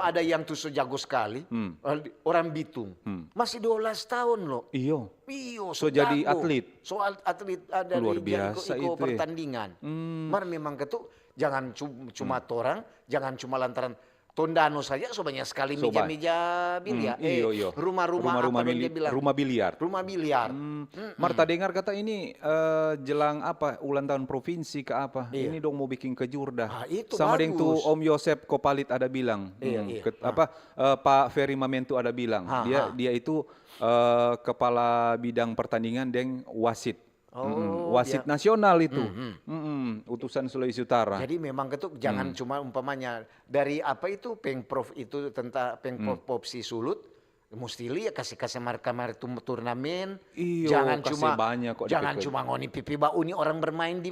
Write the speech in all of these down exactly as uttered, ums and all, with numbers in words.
Ada yang tu so jago skali, Hmm. orang Bitung. Hmm. Masih dua belas tahun lo. Iyo. Iyo, So jadi jago. Atlet. So at- atlet ada Luar di ja- biasa iko, iko itu, eh. Pertandingan. Hmm. Mar memang ketu jangan cu- cuma torang, jangan cuma lantaran Tondano saja so banyak skali So ba- meja-meja biliar. Hmm, iyo, iyo. Rumah-rumah Rumah-rumah apa dong mili- dia bilang? Rumah biliar. Rumah biliar. Hmm. Mar tadengar kata ini eh, jelang apa ulang tahun provinsi ke apa? Iya. Ini dong mau bikin kejurda. Ah, itu Sama deng tu bagus. Om Yosep Kopalit ada bilang. Iya, Hmm, iya. ket- apa eh, Pak Ferry Mamento ada bilang. Ha, dia ha. dia itu eh, kepala bidang pertandingan deng wasit. Oh, Mm-mm. Wasit dia- nasional itu. Mm-mm. Mm-mm. Utusan Sulawesi Utara. Jadi memang ketu jangan cuma umpamanya dari apa itu Pengprov itu tentang Pengprov Popsi Sulut, mesti lihat kasih kasih kamari tu turnamen. Iyo, jangan kasih cuma banyak kok jangan dapet. Cuma ngoni pipi bauni orang bermain di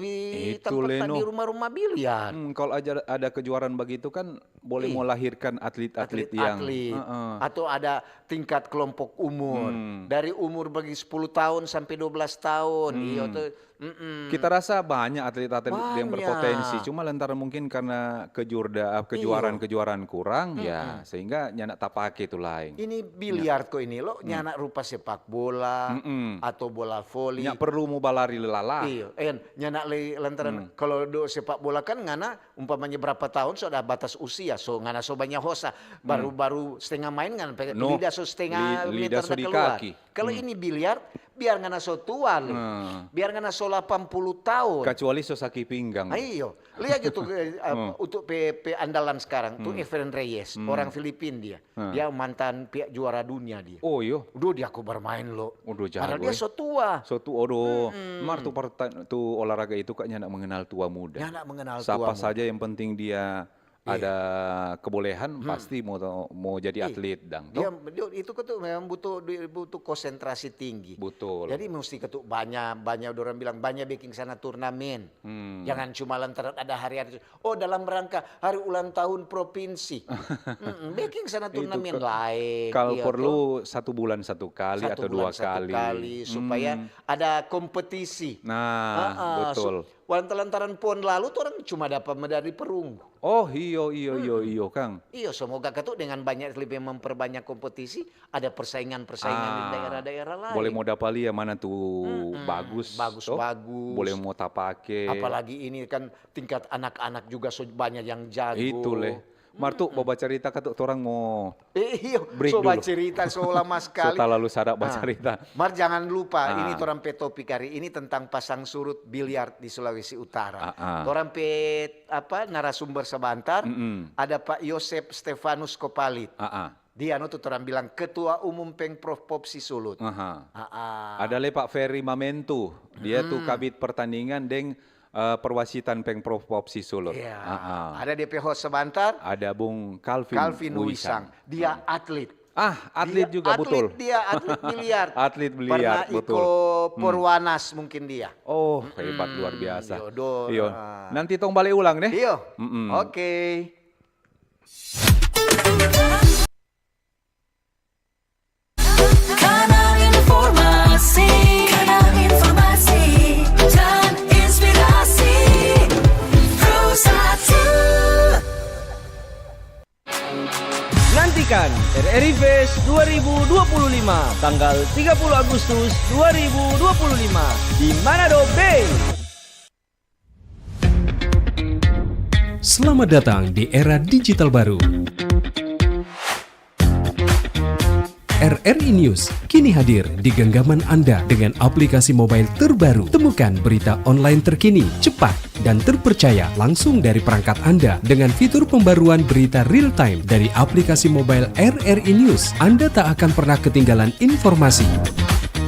Itu, tempat Leno. Di rumah-rumah biliar. Hmm, kalau aja ada kejuaraan begitu kan boleh Iya. mau lahirkan atlet-atlet yang Atlet-atlet Heeh. Atau ada tingkat kelompok umur Hmm. dari umur bagi sepuluh tahun sampai dua belas tahun. Iyo tuh. Mm-mm. Kita rasa banyak atlet-atlet yang Banyak. Berpotensi, cuma lantaran mungkin karena kejurda kejuaraan-kejuaraan kurang ya sehingga nyanda tapake tu laeng. Ini biliar kok ini lo nyanda rupa sepak bola Mm-mm. Atau bola voli. Nya perlu mau balari lelala. Iyo, en, nyanda lei lantaran kalau do sepak bola kan ngana umpamanya berapa tahun so ada batas usia, so ngana so banyak hosa, baru baru setengah main ngana pe No, lidah so setengah li- lidah meter so da di keluar. Kaki. Kalau ini biliar, biar ngana so tua le, Hmm. biar ngana so delapan puluh tahun. Kecuali so sakit pinggang. Ah, iyo, lihat gitu eh, apa, untuk pe, pe andalan sekarang tuh Efren Reyes, orang Filipin dia, dia mantan pihak juara dunia dia. Oh iyo. Udah dia aku bermain lo. Udah Padahal jago, dia eh. So tua. So tu odo, mar tu, parta- tu olahraga itu kak nyanda mengenal tua muda. Nyanda mengenal Siapa tua muda. Saja yang penting dia ada kebolehan pasti mau mau jadi atlet dang. Dia, Toh? Dia itu ketu memang butuh butuh konsentrasi tinggi. Betul. Jadi mesti ketu banyak banyak orang bilang banyak bikin sana turnamen. Hmm. Jangan cuma lantaran ada hari-hari. Oh, dalam rangka hari ulang tahun provinsi. Mm-mm, bikin sana Itu turnamen ke- lain. Kalau Iya, perlu toh. Satu bulan satu kali Satu atau dua bulan satu kali. Kali supaya Hmm. Ada kompetisi. Nah, Ah, ah, betul. Su- lantaran tahun lalu tu orang cuma dapat medali perunggu. Oh iyo iyo iyo iyo kang. Iyo, semoga ketu dengan banyak lebih memperbanyak kompetisi, ada persaingan-persaingan di Ah, daerah-daerah lain. Boleh mau dapat lia mana tu bagus, Bagus toh? Bagus. Boleh mau tapake. Apalagi ini kan tingkat anak-anak juga so- banyak yang jago. Itu leh. Mar tu bawa cerita katu orang mau Eh, iyo, Break so dulu. Bacerita so lama So sekali. Talalu sada Ah, bacerita. Mar jangan lupa Ah. ini torang pe topik hari ini tentang pasang surut biliar di Sulawesi Utara. Ah, ah. Torang pe apa narasumber sebentar Mm-mm. ada Pak Yosep Stefanus Kopalit. Ah, ah. Dia no tu torang bilang ketua umum Pengprov Popsi Sulut. Aha. Ah, ah. Ada le Pak Ferry Mamentu, dia tu kabit pertandingan deng eh, perwasitan Pengprov Popsi Sulut. Iya. Ah, ah. Ada D P host sebentar. Ada Bung Calvin, Calvin Wisang. Wisang. Dia atlet. Ah, atlet Dia juga atlet, betul. Dia atlet biliar. Atlet biliar, Pernah betul. Iko Perwanas mungkin dia. Oh, hebat luar biasa. Iyo, do- Iyo. ah. Nanti tong bale ulang deh. Iyo. Mm-mm. Oke. Kanal Informasi, Kanal Informasi dan Inspirasi. Pro satu. Nantikan R R I Fest dua ribu dua puluh lima, tanggal tiga puluh Agustus dua ribu dua puluh lima di Manado Bay. Selamat datang di era digital baru. R R I News kini hadir di genggaman Anda dengan aplikasi mobile terbaru. Temukan berita online terkini, cepat, dan terpercaya langsung dari perangkat Anda dengan fitur pembaruan berita real time dari aplikasi mobile R R I News. Anda tak akan pernah ketinggalan informasi.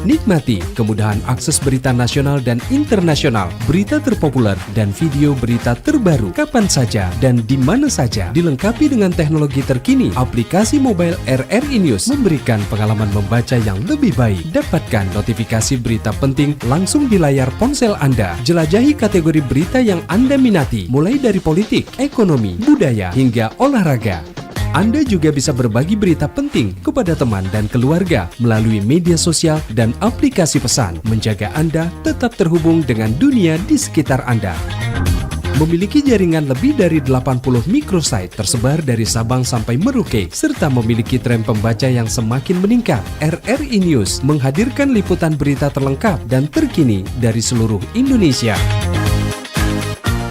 Nikmati kemudahan akses berita nasional dan internasional, berita terpopuler, dan video berita terbaru kapan saja dan di mana saja, dilengkapi dengan teknologi terkini. Aplikasi mobile R R I News memberikan pengalaman membaca yang lebih baik. Dapatkan notifikasi berita penting langsung di layar ponsel Anda. Jelajahi kategori berita yang Anda minati, mulai dari politik, ekonomi, budaya, hingga olahraga. Anda juga bisa berbagi berita penting kepada teman dan keluarga melalui media sosial dan aplikasi pesan, menjaga Anda tetap terhubung dengan dunia di sekitar Anda. Memiliki jaringan lebih dari delapan puluh microsite tersebar dari Sabang sampai Merauke, serta memiliki tren pembaca yang semakin meningkat. R R I News menghadirkan liputan berita terlengkap dan terkini dari seluruh Indonesia.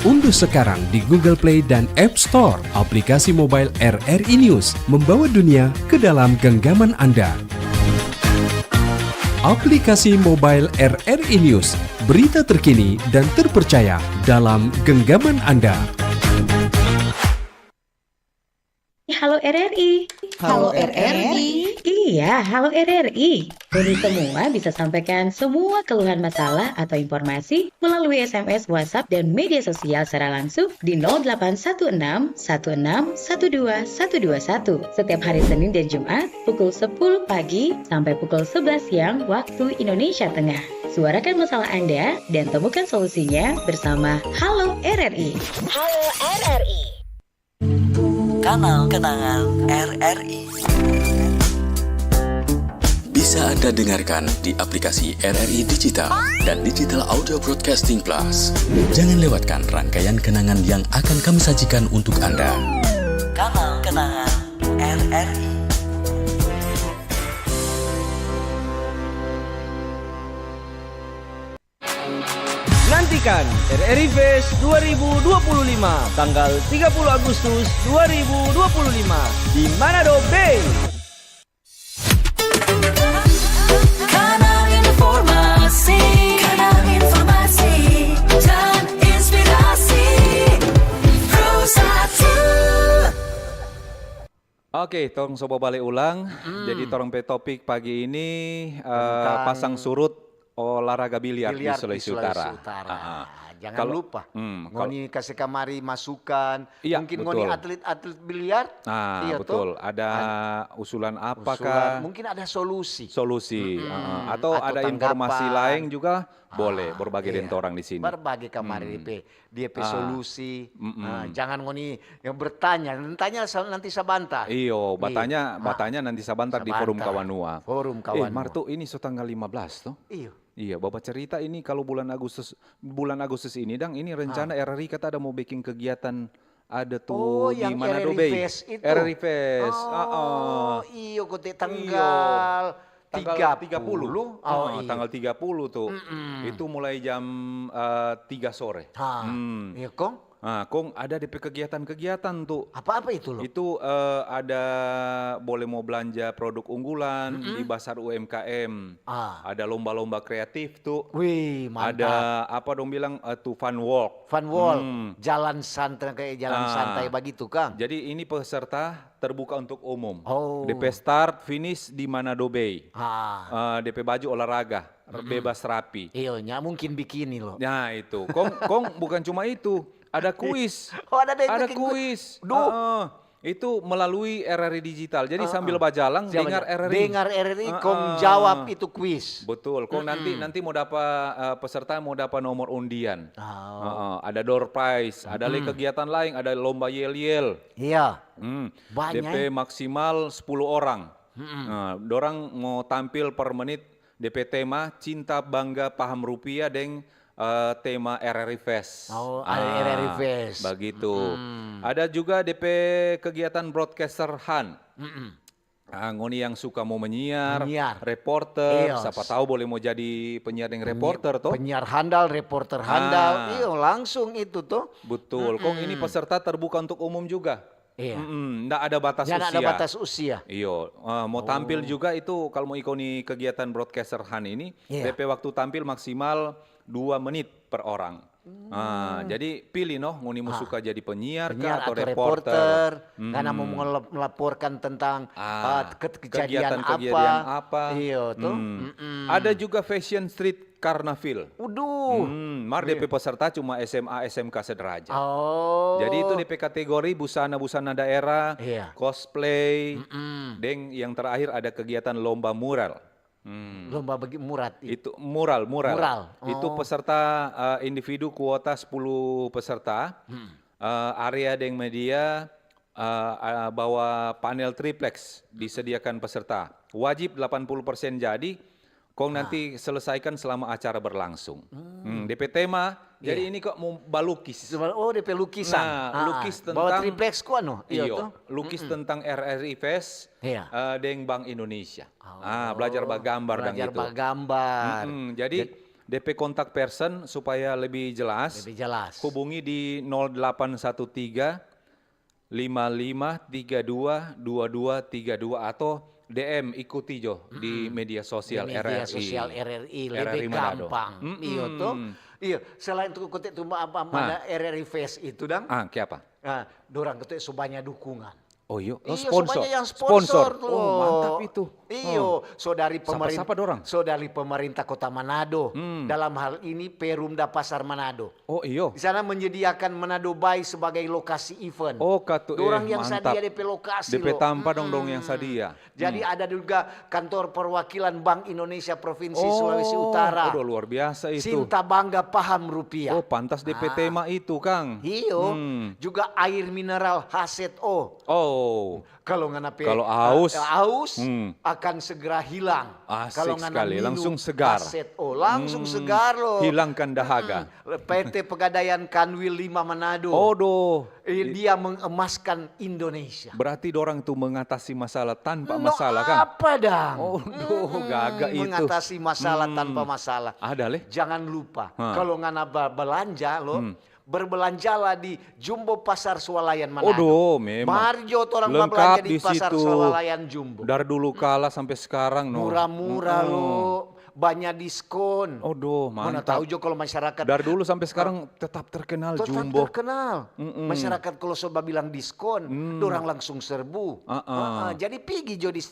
Unduh sekarang di Google Play dan App Store aplikasi mobile R R I News, membawa dunia ke dalam genggaman Anda. Aplikasi mobile R R I News, berita terkini dan terpercaya dalam genggaman Anda. Halo R R I. Halo R R I. Iya, halo R R I. Ngoni semua bisa sampaikan semua keluhan, masalah, atau informasi melalui S M S, WhatsApp, dan media sosial secara langsung di nol delapan satu enam satu enam satu dua satu dua satu setiap hari Senin dan Jumat pukul sepuluh pagi sampai pukul sebelas siang waktu Indonesia Tengah. Suarakan masalah Anda dan temukan solusinya bersama Halo R R I. Halo R R I. Kanal kenangan R R I. Bisa Anda dengarkan di aplikasi R R I Digital dan Digital Audio Broadcasting Plus. Jangan lewatkan rangkaian kenangan yang akan kami sajikan untuk Anda. Kanal kenangan R R I. Nantikan R R I Fest dua ribu dua puluh lima, tanggal tiga puluh Agustus dua ribu dua puluh lima, di Manado Bay. Kanal informasi, kanal informasi dan inspirasi. Pro satu. Oke, tong so babale ulang. Mm. Jadi, torang pe topik pagi ini, eh, tentang pasang surut olahraga biliar di Sulawesi Utara. Biliar di Sulawesi Utara. Ah, ah. Jangan lupa, ngoni kase kamari masukan. Iya, betul. Mungkin ngoni atlet-atlet biliar. Nah, iya, betul. Ada usulan apa kah? Usulan, mungkin ada solusi. Solusi, mm-mm, ah, ah. Atau ada informasi lain juga, boleh berbagi deng torang di sini. Berbagi kamari, mm, dia pe, dia pe solusi. Mm-mm. Ah, jangan ngoni yang bertanya, tanya sa-, nanti sabanta. Iyo, batanya, batanya nanti sabanta di Forum Kawanua. Forum Kawanua. Eh, mar tu ini so tanggal lima belas, to? Iyo. Iya, babacarita ini kalu bulan Agustus, bulan Agustus ini, dang, ini rencana R R I kata ada mo beking kegiatan, ada tu di Manado Bay. Oh, yang R R I Fest itu? R R I Fest, ah, ah. Oh, iyo, kote tanggal tiga puluh. Tanggal tiga puluh. Oh, iyo. Tanggal tiga puluh tu. Mm-mm. Itu mulai jam, eh, tiga sore. Ha, iyo, kong? Ah, kong ada depe kegiatan-kegiatan tu. Apa-apa itu, lo? Itu, eh, ada boleh mo blanja produk unggulan di Basar U M K M. Ah. Ada lomba-lomba kreatif tu. Wih, mantap. Ada apa dong bilang, eh, tu fun walk. Fun walk. Hmm. Jalan santai, kayak jalan santai bagitu, kang. Jadi ini peserta terbuka untuk umum. Oh. Depe start finish di Manado Bay. Ah. Eh, depe baju olahraga, bebas rapi. Iyo, nya mungkin bikini, lo. Nah, itu. Kong, kong bukan cuma itu, ada kuis. Oh, ada deng bikin kuis. Duh. Heeh. Itu melalui R R I Digital. Jadi sambil bajalang, dengar R R I. Dengar R R I, kong jawab itu kuis. Betul. Kong nanti, nanti mo dapa, eh, peserta mo dapa nomor undian. Oh. Heeh. Ada door prize, ada lagi kegiatan lain, ada lomba yel-yel. Iya. Hmm. Banyak. Depe maksimal sepuluh orang. Mm-mm. Nah, dorang mo tampil per menit, depe tema Cinta Bangga Paham Rupiah deng, eh, tema R R I Fest. Oh, ada R R I Fest. Ah, bagitu. Mm-mm. Ada juga depe kegiatan broadcaster hunt. Mm-mm. Ah, ngoni yang suka mo menyiar, reporter, sapa tahu boleh mo jadi penyiar deng reporter, to? Penyiar handal, reporter handal. Ah. Iyo, langsung itu, to. Betul. Kong ini peserta terbuka untuk umum juga. Iya. Mm-mm, nda ada batas usia. Nda ada batas usia. Iyo, eh, mo tampil juga itu, kalau mo iko ni kegiatan broadcaster hunt ini, depe waktu tampil maksimal dua menit per orang. Hmm. Ah, jadi pilih noh, ngoni mo suka jadi penyiar kah atau reporter. Karena mo melap-, melaporkan tentang, eh, ke-, kejadian apa. Iyo, to. Hmm. Mm-mm. Ada juga fashion street Carnival. Waduh. Hmm, mar depe peserta cuma S M A, S M K sederajat. Oh. Jadi itu depe kategori busana-busana daerah, cosplay, deng yang terakhir ada kegiatan lomba mural. Hmm. Lomba bagi murat i-, itu mural, mural. Mural. Itu peserta, eh, individu kuota sepuluh peserta. Hmm. Eh, area deng media, eh, eh, bawa panel triplex disediakan peserta. Wajib delapan puluh persen jadi, Kong nanti selesaikan selama acara berlangsung. Hmm, D P tema, jadi ini kok mau balukis. Cuma, oh, D P lukisan. Nah, lukis Bawa tentang triplex ko anu. Iyo, Iyo, to? Lukis tentang R R I Fest Iya. eh, deng Bank Indonesia. Oh, Ah, belajar bagambar dan Belajar itu. bagambar. Mm-mm, jadi D P kontak person supaya lebih jelas. Lebih jelas. Hubungi di nol delapan satu tiga lima lima tiga dua dua dua tiga dua atau D M, ikuti jo di media sosial Di media R R I. sosial R R I R R I lebih Manado. gampang. Mm-mm. Iyo, to? Iyo, selain itu kote tu apa ada R R I Fest itu dang. Ah, kiapa? Nah, dorang kote so banyak dukungan. Oh iyo, oh, Iyo, sponsor. so banyak yang sponsor, tuh. Oh, mantap itu. Iyo, so dari pemerintah, Sapa-sapa dorang? So dari pemerintah Kota Manado. Hmm. Dalam hal ini Perumda Pasar Manado. Oh iyo. Di sana menyediakan Manado Bay sebagai lokasi event. Oh, katu, Dorang eh, yang mantap. sadia D P lokasi D P loh. tampa dong, dong yang Mm-mm. sadia. Jadi ada juga kantor perwakilan Bank Indonesia Provinsi Oh, Sulawesi Utara. Aduh, luar biasa itu. Cinta bangga paham rupiah. Oh, pantas D P tema itu, Kang. Iyo, Hmm. juga air mineral H Z O. Oh. Kalau ngana pe Kalau aus. eh, aus Hmm. akan segera hilang. Asik Kalau ngana sekali, minum langsung segar. H Z O, langsung Hmm. segar loh. Hilangkan dahaga. Mm-mm. P T Pegadaian Kanwil lima Manado. Aduh. Eh, dia mengemaskan Indonesia. Berarti dorang tu mengatasi masalah tanpa No, masalah, Kang? Apa dang? Oh, duh, gaga itu. Mengatasi masalah Hmm. tanpa masalah. Ada leh. Jangan lupa, Hah. kalau ngana ba- belanja lo, Hmm. berbelanjalah di Jumbo Pasar Swalayan Manado. Aduh, memang. Mari jo torang Lengkap babelanja di di Pasar situ. Swalayan Jumbo. Dari dulu kala sampai sekarang, no. Murah-murah Mm-mm. lo, banyak diskon. Aduh, Mana mantap. Tahu jo kalau masyarakat Dari dulu sampai sekarang tetap terkenal Tetap Jumbo. terkenal. Mm-mm. Masyarakat kalau so babilang diskon, Hmm. dorang langsung serbu. Ah, ah. Ah, ah. Jadi pigi jo di,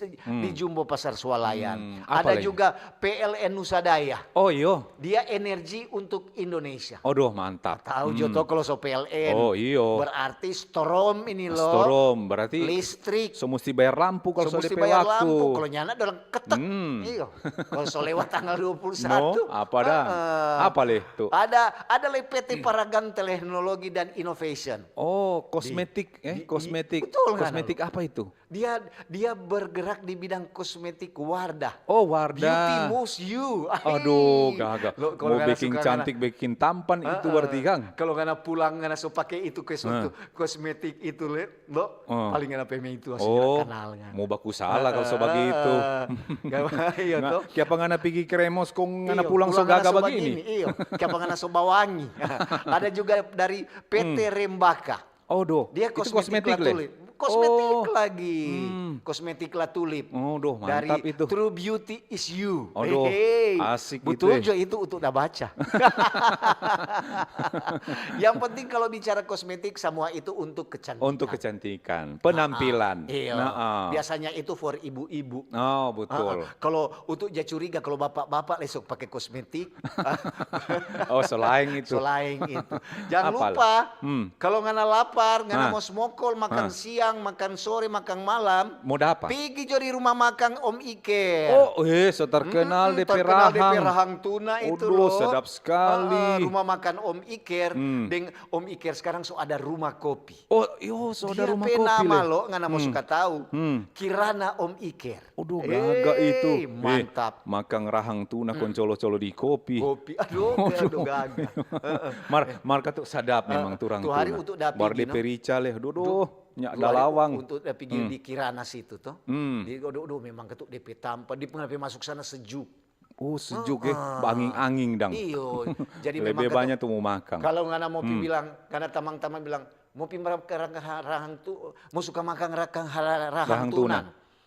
di Jumbo Pasar Swalayan. Hmm. Apa Ada lagi? juga P L N Nusa Daya. Oh iyo. Dia energi untuk Indonesia. Aduh, mantap. Tahu jo Hmm. to kalau so P L N. Oh, iyo. Berarti storm ini loh. Storm, berarti Listrik. So musti bayar lampu kalau So so, musti D P bayar waktu. lampu. Kalau nyana dorang ketek. Hmm. Iyo. Kalau so lewat tanggal dua puluh satu. No, apa dah? Heeh. Apa leh tu? Ada ada lagi P T Paragon Teknologi dan Innovation. Oh, kosmetik, eh, di- kosmetik. betul, kan? Kosmetik apa itu? Dia dia bergerak di bidang kosmetik Wardah. Oh, Wardah. Beauty moves you. Aduh, Ai. gaga. Lo, kalau Mau ngana bikin suka cantik, ngana, bikin tampan itu Heeh. berarti, Kang. Kalau ngana pulang ngana so pake itu kos- Heeh. kosmetik itu le, lo Heeh. paling ngana peme itu Oh, kenal ngana. Mau baku salah kalau so bagitu. Gak bahaya Nga- tuh. Kiapa ngana pigi kremos kong ngana Iyo, pulang so pulang ngana gaga so begini? Iyo, kiapa ngana so bawangi. Ada juga dari P T Rembaka. Oh, doh. Dia Itu kosmetik, kosmetik La leh? Tulip. Kosmetik Oh. lagi. Hmm. Kosmetik La Tulip. Oh, doh, mantap Dari itu. True Beauty is You. Aduh, Hehe. asik Betul itu, eh. jo itu untuk udah baca. Yang penting kalau bicara kosmetik, semua itu untuk kecantikan. Untuk kecantikan, penampilan. Iya. Nah, ah. Biasanya itu for ibu-ibu. Oh, betul. Ah, ah. Kalau untuk ja curiga kalau bapak-bapak lesok pakai kosmetik, Oh, selain itu. selain itu. Jangan Apal? lupa, Hmm. kalau ngana lapar, ngana Ah. mau smokol, makan Ah. siang, makan sore, makan malam, Mau dapat? pigi jo di rumah makan Om Iker. Oh, eh, so terkenal Mm-mm, D P terkenal D P Rahang. Rahang Tuna itu Aduh, loh. sedap sekali. Ah, ah, rumah makan Om Iker. Hmm. Deng Om Iker sekarang so ada rumah kopi. Oh, iyo, so ada Dia rumah pe kopi nama leh. lo, ngana mau Hmm. suka tahu. Hmm. Kirana Om Iker. Aduh, gaga Eh, itu. Eh, mantap. Makan rahang tuna kong colo-colo di kopi. Kopi. Aduh, aduh, gaga. Mar, mar katu sadap memang tu orang tu hari tuna. Untuk da Bar pigi, D P no? rica leh, doh, doh, nya Tu da hari lawang. Untuk da pigi di Kirana situ toh. Hmm. Di, aduh, aduh, memang katu D P tampa. Di pengape masuk sana sejuk. Oh, sejuk eh, banging-anging dang. Iyo, jadi Lebe memang katu, banyak tu mau makan. Kalau ngana mau pi Hmm. bilang, karena tamang-tamang bilang, mau pi makan rahang tu, mau suka makan rahang, rahang Rahang tuna. tuna.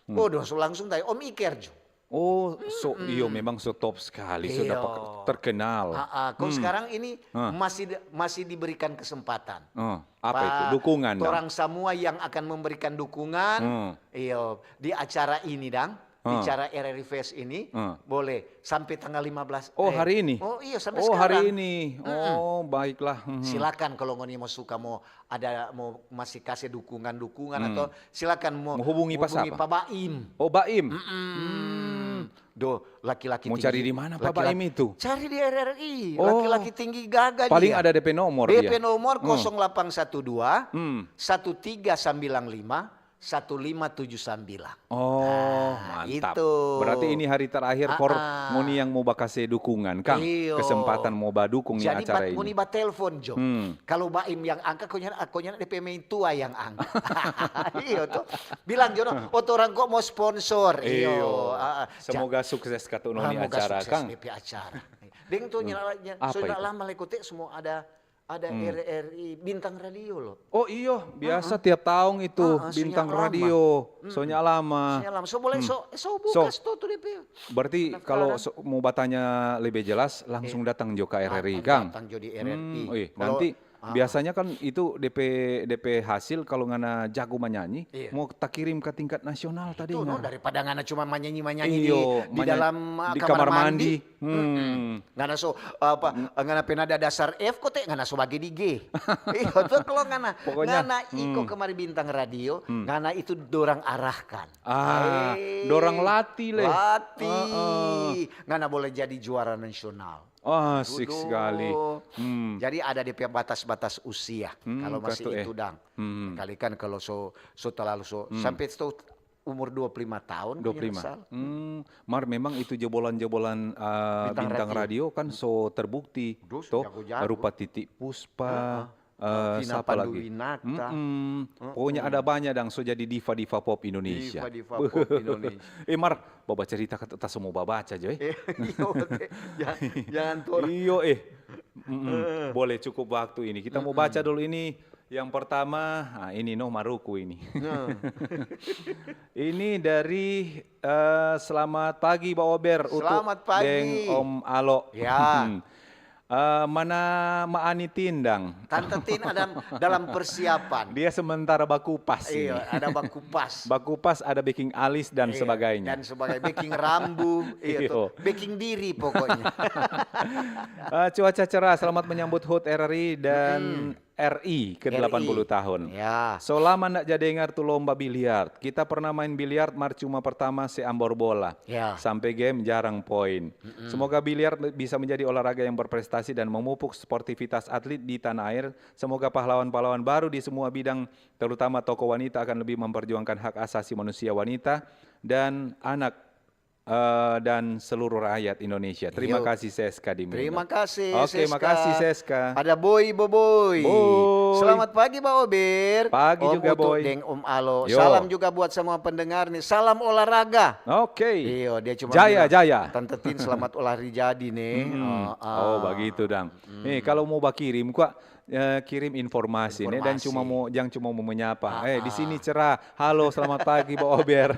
Hmm. Oh, dong, so langsung tanya, Om Iker jo. Oh, so iyo memang so top sekali, so Iyo. dapat terkenal. Ah, ah. Kong Hmm. Sekarang ini Ah. masih di- masih diberikan kesempatan. Oh, apa itu? Pa- Dukungan dang. Orang semua yang akan memberikan dukungan, Hmm. iyo, di acara ini dang, di Hmm. acara R R I Fest ini, Hmm. boleh sampai tanggal lima belas. Oh, Eh, hari ini? Oh, iya, sampai Oh, sekarang. Hari ini. Oh, baiklah. Hmm. Silakan kalau ngoni mau suka, mau ada, mau masih kasih dukungan-dukungan Hmm. atau silakan mau Mau hubungi pa sapa? Pa Baim. Oh, Baim. Mm-mm. Doh, laki-laki Mau tinggi. Cari di mana Pa Laki-laki- Baim itu? Cari di R R I. Oh. Laki-laki tinggi gagah Paling dia. Ada D P nomor D P dia. nomor Hmm. kosong delapan satu dua, Hmm. satu tiga sembilan lima, satu lima tujuh sambilan. Oh, Nah, mantap. Itu. Berarti ini hari terakhir for Ah, ah. ngoni yang mau bakase dukungan, Kang. Iyo. Kesempatan mau badukung ni Jadi acara bat, ngoni ini. Batelfon jo. Hmm. Kalau Baim yang angka, konyana, konyana depe meitua yang angka. Iyo to. Bilang jo no, oh, torang ko mau sponsor. Iyo. Iyo. Ah, ah. Ja- Semoga sukses katu no ni Semoga acara, sukses Kang. depe acara. Deng to nyala, Apa so nyala itu? Lama le kote semua ada ada Hmm. R R I Bintang Radio lo. Oh iyo, biasa tiap tahun itu Ah, ah, Bintang Sonya Lama. Radio, Mm-mm. Sonya Lama. Sonya Lama. So boleh Hmm. so so So, buka sto tu depe. Berarti kalau Pendaftaran. So-, mau batanya lebih jelas, langsung datang jo ka R R I, Datang, Kang. Datang jo di R R I. Hmm, eh, Kalau nanti ah, biasanya kan itu D P D P hasil kalau ngana jago manyanyi, Iya. Mau takirim ke tingkat nasional tadi Itu no, ngana. Daripada ngana cuma manyanyi-manyanyi di, Iyo, di manya- dalam ah, di kamar mandi. Mm-mm. Hmm. Ngana so apa ngana pena ada dasar F kote ngana so bage di G. Iyo to kalau ngana Pokoknya, ngana iko hmm. Kemari Bintang Radio, Hmm. ngana itu dorang arahkan. Ah, Eh, dorang latih le. Latih. Heeh. Ngana boleh jadi juara nasional. Ah, asik Duduk. Sekali. Hmm. Jadi ada depe batas-batas usia. Hmm, Kalau masih katu, eh. Itu dang. Hmm. Kali kan kalau so so terlalu so Hmm. Sampai so umur dua puluh lima tahun. Kalau nggak Dua puluh lima. salah. Hmm. Mar memang itu jebolan-jebolan uh, Bintang Bintang Radio. Radio kan so terbukti. Duh, Toh, jago-jago. Rupa Titi Puspa, Heeh. uh, Vina siapa lagi? Panduwinata. Mm-mm. Mm-mm. Pokoknya ada banyak dang so jadi diva-diva pop Indonesia. Diva-diva Beuh. Pop Indonesia. Eh Mar, bawa cerita kata semua babaca jo eh. Eh, iyo, oke. Ja- jangan tor. Iyo eh. Mm-mm. Boleh cukup waktu ini. Kita mau baca dulu ini. Yang pertama, ah, ini no Maruku ini. Nah. Ini dari eh, selamat pagi Ba Ober, Utu, Selamat pagi. Deng Om Alo. Ya. Eh, mana Ma Ani Tindang? Tante Tin ada dalam persiapan. Dia sementara bakupas ini. Iya, ada bakupas. Bakupas ada beking alis dan Iya, sebagainya. Dan sebagai beking rambu, iya Iyo. Tuh. Beking diri pokoknya. Eh, cuaca cerah, selamat menyambut hut R R I dan R I ke delapan puluh tahun. Ya. So lama ndak ja dengar tu lomba biliar. Kita pernah main biliar mar cuma pertama se ambor bola. Ya. Sampe game jarang poin. Semoga biliar bisa menjadi olahraga yang berprestasi dan memupuk sportivitas atlet di tanah air. Semoga pahlawan-pahlawan baru di semua bidang, terutama tokoh wanita, akan lebih memperjuangkan hak asasi manusia wanita dan anak eh, dan seluruh rakyat Indonesia. Terima Yo. Kasih Seska di Mino. Terima kasih Oke, Seska. Makasih Seska. Ada Boy Boboy. Boy. Selamat pagi Ba Ober. Pagi Om juga, Utu, Boy. Deng Om Alo. Yo. Salam juga buat semua pendengar nih. Salam olahraga. Oke. Iyo, dia cuma Jaya, bilang, jaya. Tante Tin selamat olahraga jadi nih. Mm-mm. Oh, ah. Oh, begitu dang. Nih kalau mau bakirim kok eh, kirim informasi, nih dan Informasi. Cuma mau jangan cuma mau menyapa. Ah, Eh, di ah. Sini cerah. Halo, selamat pagi Ba Ober.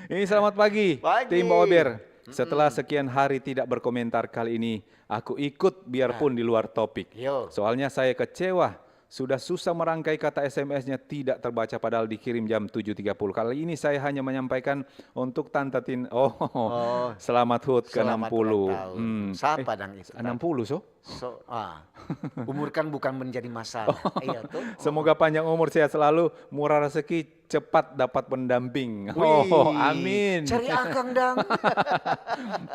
Ini selamat pagi, Pagi. Tim Ba Ober. Setelah sekian hari tidak berkomentar, kali ini aku ikut biarpun di luar topik. Yo. Soalnya saya kecewa. Sudah susah merangkai kata S M S-nya tidak terbaca padahal dikirim jam tujuh tiga puluh. Kali ini saya hanya menyampaikan untuk Tante Tin. Oh, Oh. Selamat hut ke Selamat enam puluh. ulang tahun. Hmm. Siapa Eh, dang itu? Enam puluh so? So, ah, umur kan bukan menjadi masalah. Iya tuh. Semoga panjang umur, sehat selalu, murah rezeki, cepat dapat pendamping. Wih, Oh, amin. Cari akang dang.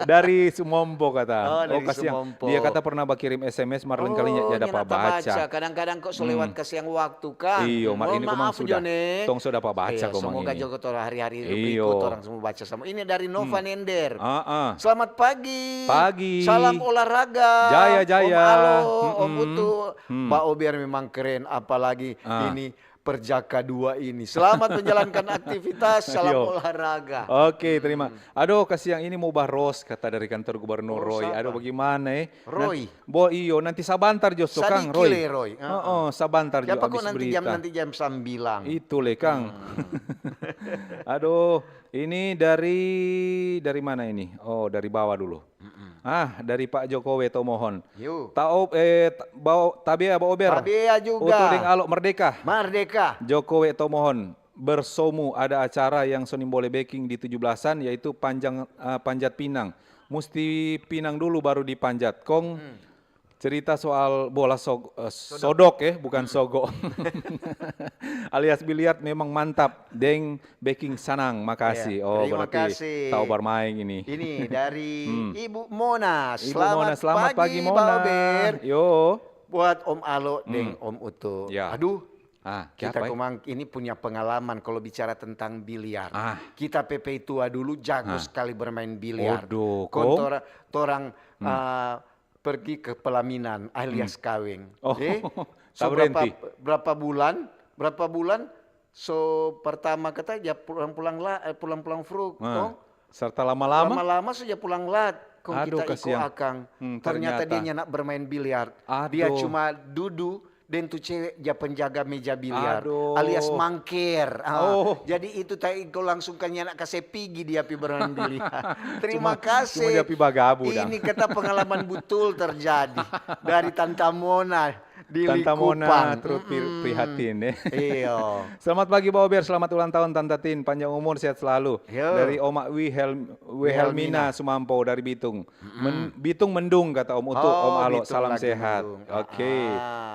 Dari Sumompo kata. Oh, dari Kasiang. Sumompo. Dia kata pernah bakirim S M S, mar lengkalinya Oh, nyanda nyanda pa baca. Kadang-kadang kok so lewat kasiang waktu kan. Iyo, mar Mohon ini komang maaf sudah. Jo, Nek. Tong so dapa baca Iya, komang semoga ini. Jogo Toro hari-hari Iyo. Orang semua baca sama. Ini dari Nova Nender. Ah, ah. Selamat pagi. Pagi. Salam olahraga. Jaya, jaya. Om Alo, Om Mm-mm. Utu. Hmm. Ba Ober memang keren, apalagi Ah. ini Perjaka dua ini. Selamat menjalankan aktivitas, salam Yo. Olahraga. Oke, terima. Aduh, kasiang ini mau bahas kata dari kantor gubernur Bahas Roy. apa? Aduh, bagaimana eh? Roy. Nanti, bo iyo, nanti sabantar jo so Kang Sadiki Roy. le, Roy. Ah, Oh, oh, sabantar jo Siapa kok habis nanti jam berita. Nanti jam sembilan? Itu le Kang. Aduh, ini dari dari mana ini? Oh, dari bawah dulu. Ah, dari Pak Jokowi Tomohon. Yuk. Tao eh ta- bao tabea Ba Ober. Tabea juga. Utu deng Alo Merdeka. Merdeka. Jokowi Tomohon bersomu ada acara yang so nimbole beking di tujuh belasan, yaitu panjang eh, panjat pinang. Musti pinang dulu baru dipanjat. Kong cerita soal bola sog- eh, sodok eh, bukan sogo. Alias biliar memang mantap, deng beking sanang. Makasih. Iya, Oh, terima berarti kasih. Tau bermain ini. Ini dari Ibu Mona. Ibu Mona, selamat pagi, Ba Mona. Ober. Yo. Buat Om Alo deng Om Utu. Ya. Aduh, Ah, kita komang ini punya pengalaman kalau bicara tentang biliar. Ah. Kita P P I tua dulu jago sekali bermain biliar. Odo, kong tora-, torang, ah, pergi ke pelaminan alias kaweng. Oh, eh, so berapa, berapa bulan, berapa bulan, so pertama kata ya pulang-pulang la-, eh, pulang-pulang fruk, ah, kong serta lama-lama? Lama-lama so ja pulang lat, kong kita iko akang. Hmm, ternyata dia nyanda bermain biliar. Dia cuma dudu deng tu cewe ja penjaga meja biliar, alias mangker. Ah, jadi itu tai ko langsung ka nyanda kase pigi dia pi bermain biliar. Terima kasih. Cuma dia pi bagabu dang. Ini kata pengalaman butul terjadi dari Tanta Mona di Likupang. Tanta Mona turut pri-, prihatin, eh. Iyo. Selamat pagi, Baober. Selamat ulang tahun, Tanta Tin. Panjang umur, sehat selalu. Dari Oma Wihel-, Wihelmina Sumampo dari Bitung. Men-, Bitung mendung, kata Om Utu, Om Alo, salam sehat. Oke.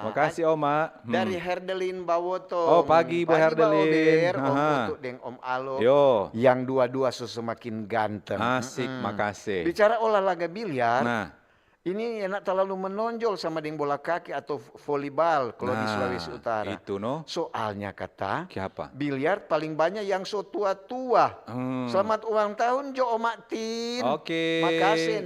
Makasih, Oma. Dari Herdelin Bawoto. Oh, pagi, Bu Herdelin. Om Utu deng Om Alo. Yo. Yang dua-dua so semakin ganteng. Asik, makasih. Bicara olahraga biliar, ini enak talalu menonjol sama deng bola kaki atau volleyball kalau di Sulawesi Utara. Itu, no. Soalnya kata, biliar paling banyak yang so tua-tua. Hmm. Selamat ulang tahun jo, Oma Tin. Oke,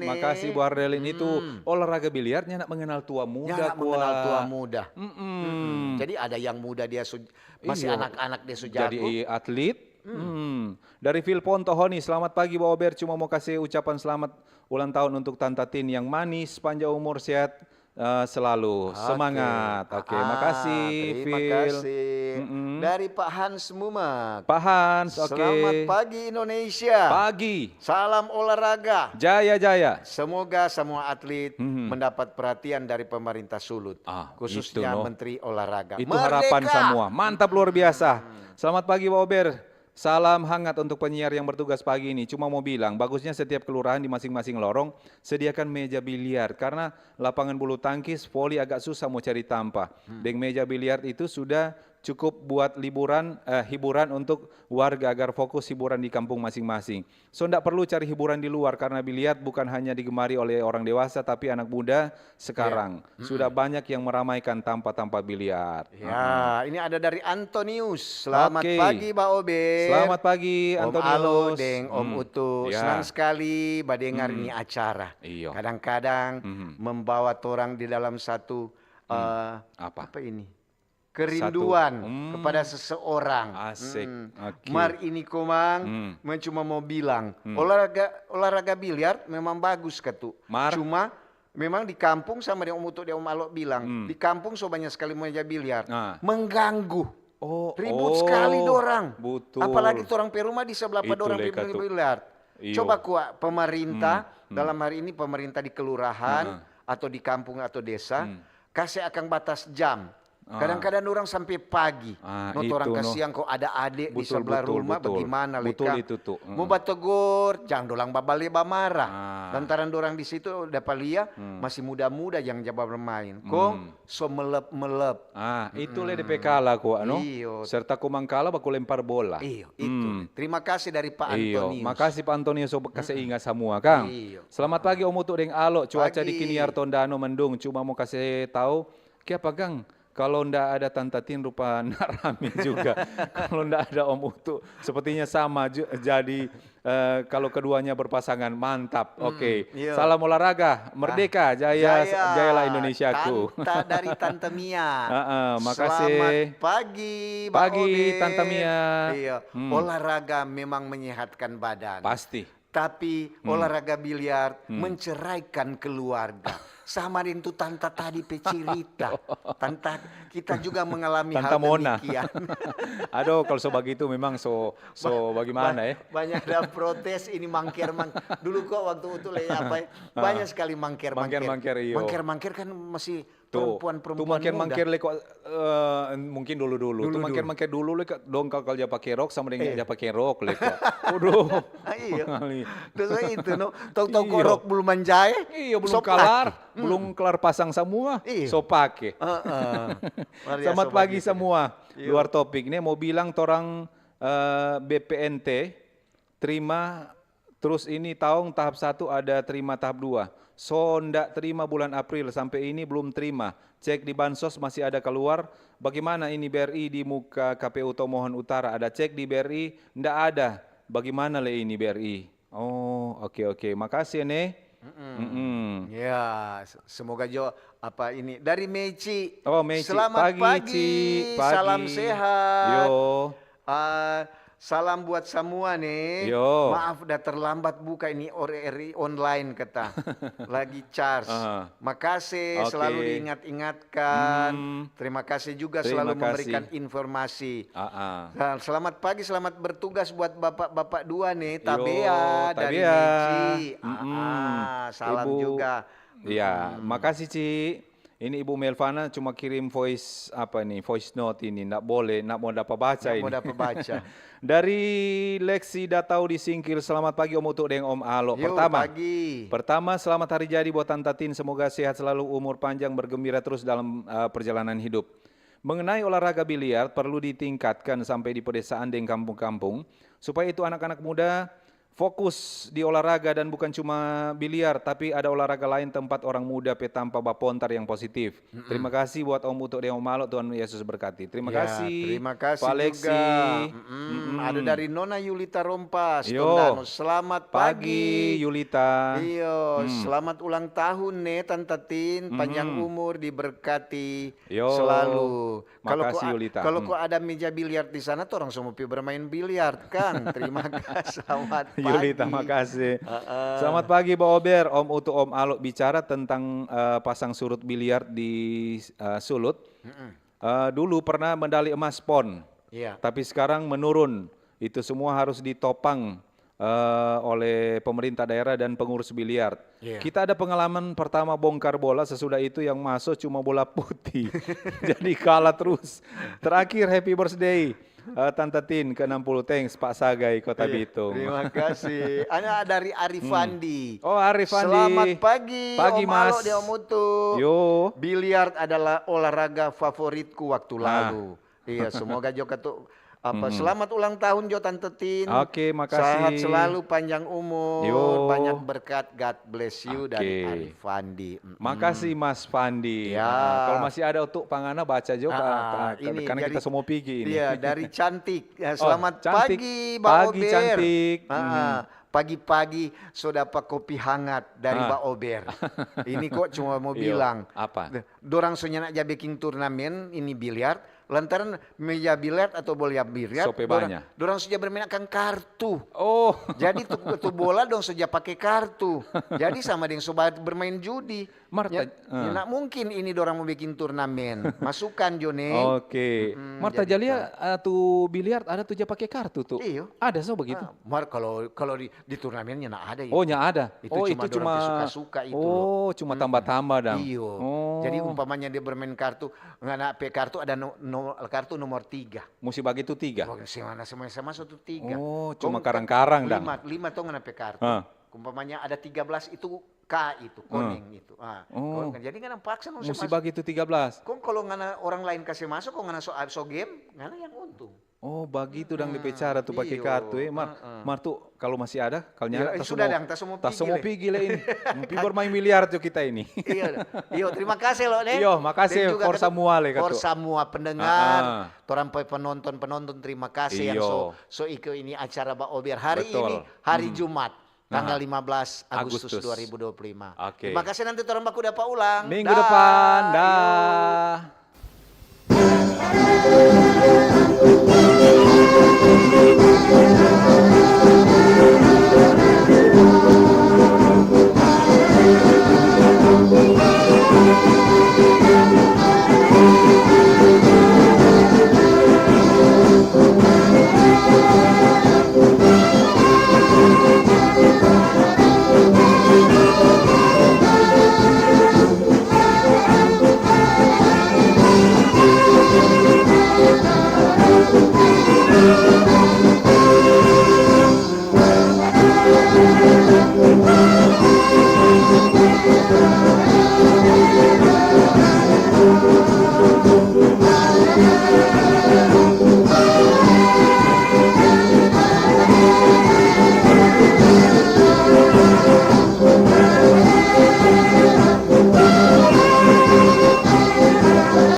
makasih, Bu Ardelin. Itu olahraga biliar nyanda mengenal tua muda. Nyanda mengenal tua muda. Mm-mm. Jadi ada yang muda dia su-, masih anak-anak dia su jago. Jadi atlet. Hmm. Dari Phil Ponto Honi, selamat pagi, Baober. Cuma mau kasih ucapan selamat ulang tahun untuk Tanta Tin yang manis, panjang umur, sehat, eh, selalu. Oke. Semangat. Oke, makasih, Phil. Terima kasih. Mm-mm. Dari Pak Hans Mumak. Pak Hans, oke. Selamat pagi, Indonesia. Pagi. Salam olahraga. Jaya, jaya. Semoga semua atlet mendapat perhatian dari pemerintah Sulut, khususnya Menteri Olahraga. Itu harapan semua. Mantap, luar biasa. Selamat pagi, Baober. Salam hangat untuk penyiar yang bertugas pagi ini. Cuma mau bilang, bagusnya setiap kelurahan di masing-masing lorong sediakan meja biliar, karena lapangan bulu tangkis, voli agak susah mau cari tampa. Deng meja biliar itu sudah cukup buat liburan, eh, hiburan untuk warga agar fokus hiburan di kampung masing-masing. So, ndak perlu cari hiburan di luar, karena biliar bukan hanya digemari oleh orang dewasa, tapi anak muda sekarang sudah banyak yang meramaikan tampa-tampa biliar. Ya, ini ada dari Antonius. Selamat pagi, Baober. Selamat pagi, Antonius. Om Alo deng Om Utu. Senang sekali badengar ini acara. Iyo. Kadang-kadang membawa torang di dalam satu, eh, apa ini? Kerinduan kepada seseorang. Asik. Oke. Mar ini komang, cuma mau bilang, olahraga, olahraga biliar memang bagus katu. Mar? Cuma memang di kampung sama deng Om Utu deng Om Alo bilang, di kampung so banya skali meja biliar. Mengganggu. Oh, ribut skali dorang. Betul. Apalagi torang pe rumah di sebelah pa dorang pe biliar. Iyo. Coba kua pemerintah, dalam hari ini pemerintah di kelurahan atau di kampung atau desa, kase akang batas jam. Kadang-kadang dorang sampe pagi. No, torang kasiang ko ada ade di sebelah rumah, bagimana le ka? Betul itu tu. Mo bategor, jang dolang babale bamara. Lantaran dorang di situ dapa lia, masih muda-muda, jang ja bermain. Kong so melep-melep. Ah, itu le depe kala kua, no? Iyo. Serta komang kala baku lempar bola. Iyo, itu. Terima kasih dari Pak Antonius. Iyo, makasih Pak Antonius so kase inga samua, kang. Iyo. Selamat pagi Om Utu deng Alo, cuaca di Kiniar Tondano mendung, cuma mo kase tau, kiapa kang? Kalo nda ada Tanta Tin rupa nda rame juga. Kalo nda ada Om Utu, sepertinya sama ju-, jadi, eh, kalo keduanya berpasangan, mantap. Oke. Salam olahraga, merdeka, jaya, jayalah Indonesiaku. Tanta dari Tante Mia. Heeh, makasih. Selamat pagi, Bang Tanta Mia. Iya, olahraga memang menyehatkan badan. Pasti. Tapi olahraga biliar menceraikan keluarga. Sama deng tu Tanta tadi pe cirita. Tanta, kita juga mengalami hal demikian. Aduh, kalau so bagitu memang so, so bagaimana, eh? Banyak ada protes ini mangker, mang-, dulu kok waktu itu le apa, eh? Banyak sekali mangker, mangker. Mangker, mangker, iyo. Mangker, mangker kan masih perempuan-perempuan muda. Tu mangker-mangker le kok, eh, mungkin dulu-dulu. Tu mangker-mangker dulu le kok, dong kal-, kal ja pake rok sama deng ja pake rok le kok. Waduh. Iyo. Terus itu, no. Tau-tau kok rok belum manjae, iyo, belum kelar. Belum kelar pasang samua, so pake. Heeh. Selamat pagi samua. Luar topik. Nih mau bilang torang, eh, B P N T, terima Terus ini taong tahap satu ada terima tahap dua. So nda terima bulan April, sampe ini belum terima. Cek di bansos masih ada kaluar. Bagaimana ini B R I di muka K P U Tomohon Utara? Ada cek di B R I, nda ada. Bagaimana le ini B R I? Oh, oke, oke. Makasih ya, Ne. Mm-mm. Mm-mm. Ya, se-, semoga jo apa ini dari Meci. Oh, Meci. Selamat Pagi, pagi, Ci. Pagi. Salam sehat. Yo. Ah, salam buat semua nih. Yo. Maaf udah terlambat buka ini, R R I online kata. Lagi charge. Aha. Makasih, Oke. selalu diingat-ingatkan. Hmm. Terima kasih juga Terima selalu kasih. memberikan informasi. Ah, ah. Dan selamat pagi, selamat bertugas buat bapak-bapak dua nih, Yo, Tabea dari Tabea. Meci. Ah, Mm-mm. ah, salam Ibu. juga. Ya, Mm-mm. makasih, Ci. Ini Ibu Melvana cuma kirim voice, apa ini, voice note ini, ndak boleh, ndak mau dapa baca Ndak mau ini. dapa baca. Dari Lexi Datau di Singkil, selamat pagi Om Utu deng Om Alo. Yo, Pertama, pagi. pertama, selamat hari jadi buat Tanta Tin. Semoga sehat selalu, umur panjang, bergembira terus dalam, eh, perjalanan hidup. Mengenai olahraga biliar, perlu ditingkatkan sampai di pedesaan deng kampung-kampung, supaya itu anak-anak muda fokus di olahraga dan bukan cuma biliar, tapi ada olahraga lain tempat orang muda pe tampa bapontar yang positif. Mm-mm. Terima kasih buat Om Utu deng Om Alo, Tuhan Yesus berkati. Terima Ya, kasih, terima kasih Pak Lexi. juga. Mm-mm. Mm-mm. Ada dari Nona Yulita Rompas, Yo. Tondano. Selamat Pagi, pagi. Yulita. Iyo, Hmm. selamat ulang tahun ne, Tanta Tin. Panjang Mhm. umur, diberkati Yo. selalu. Kalau ko Makasih, a-, Yulita. kalau Hmm. ko ada meja biliar di sana, torang so mo pi bermain biliar, kang. Terima kasih, selamat pagi. Yulita, makasih. Heeh. Selamat pagi, Ba Ober. Om Utu, Om Alo bicara tentang, eh, pasang surut biliar di, eh, Sulut. Mm-mm. Eh, dulu pernah medali emas pon, Iya. tapi sekarang menurun. Itu semua harus ditopang, eh, oleh pemerintah daerah dan pengurus biliar. Iya. Kita ada pengalaman pertama bongkar bola, sesudah itu yang maso cuma bola putih. Jadi kalah terus. Terakhir, happy birthday, eh, Tanta Tin ke enam puluh. Thanks, Pak Sagai, Kota Iya, Bitung. terima kasih. Ada dari Arifandi. Hmm. Oh, Arifandi. Selamat pagi, Pagi, Om Alo Mas. deng Om Utu. Yo. Biliar adalah olahraga favoritku waktu Ah. lalu. Iya, semoga jo katu, apa, Mm-mm. selamat ulang tahun jo, Tanta Tin. Oke, makasih. Sehat selalu, panjang umur, Yo. banyak berkat, God bless you, dari Oke. Arifandi. Mm-mm. Makasih, Mas Fandi. Ya. Ah, kalau masih ada untuk pangana, baca jo, Ah, Kak, Kak, ini karena jadi kita so mo pigi ini. Iya, dari Cantik. Ya, Oh, selamat Cantik. pagi, Ba Pagi, Ober. Cantik. Ah, Mhm. ah. Pagi-pagi so dapa kopi hangat dari Ah. Ba Ober. Ini kok cuma mo Iyo. bilang. Apa? Dorang so nyanda ja beking turnamen ini biliar, lantaran meja biliar atau bola biliar, So pe dorang, banya. dorang so ja bermain akang kartu. Oh. Jadi tu, tu bola dong so ja pake kartu. Jadi sama deng so ba-, bermain judi. Marta, Ya, eh. ya, ndak mungkin ini dorang mo bikin turnamen. Masukan jo ne. Oke. Mm-mm, Marta jadi Jalia, ka- eh, tu biliar ada tu ja pake kartu tu? Iyo. Ada so begitu? Ah, mar-, kalau, kalau di, di turnamennya ndak ada Oh, itu. nya ada. Itu Oh, cuma itu dorang cuma pe suka-suka itu loh. Oh, cuma Mm-mm. tambah-tambah dang. Iyo. Oh. Jadi umpamanya dia bermain kartu, ngana pe kartu ada no-, no-, kartu nomor tiga. Musti bagi tu tiga? Wah, semana, semana, semana satu tiga. Oh, Kong cuma karang-karang dang. lima, lima to ngana pe kartu. Hah. Umpamanya ada tiga belas itu K itu, Hmm. koneng itu. Ah, Oh. kong, jadi ngana paksa no Musti masuk. bagi tu tiga belas. Kong kalau ngana orang lain kase masuk, kong ngana so, so game, ngana yang untung. Oh, bagitu dang de pe Hmm, cara tu pake iyo. kartu, eh. Mar, Heeh. mar tu kalau masih ada, kalau Iyo, nyanda, eh, ta sudah semua, dang, ta semua ta pigi semua le. pigi le ini. Mau pi bermain biliar jo kita ini. Iyo, iyo, terima kasih lo, ne. Iyo, makasih Dan juga for ketu-, samua le, for katu. samua pendengar, Ah, ah. torang pe penonton-penonton, terima kasih yang Iyo. so, so iko ini acara Ba Ober hari Betul. ini, hari Hmm. Jumat. Tanggal Aha. lima belas Agustus Agustus. dua ribu dua puluh lima. Oke. Terima kasih, nanti torang baku dapa ulang. Minggu Dah. depan. Dah. Iyo.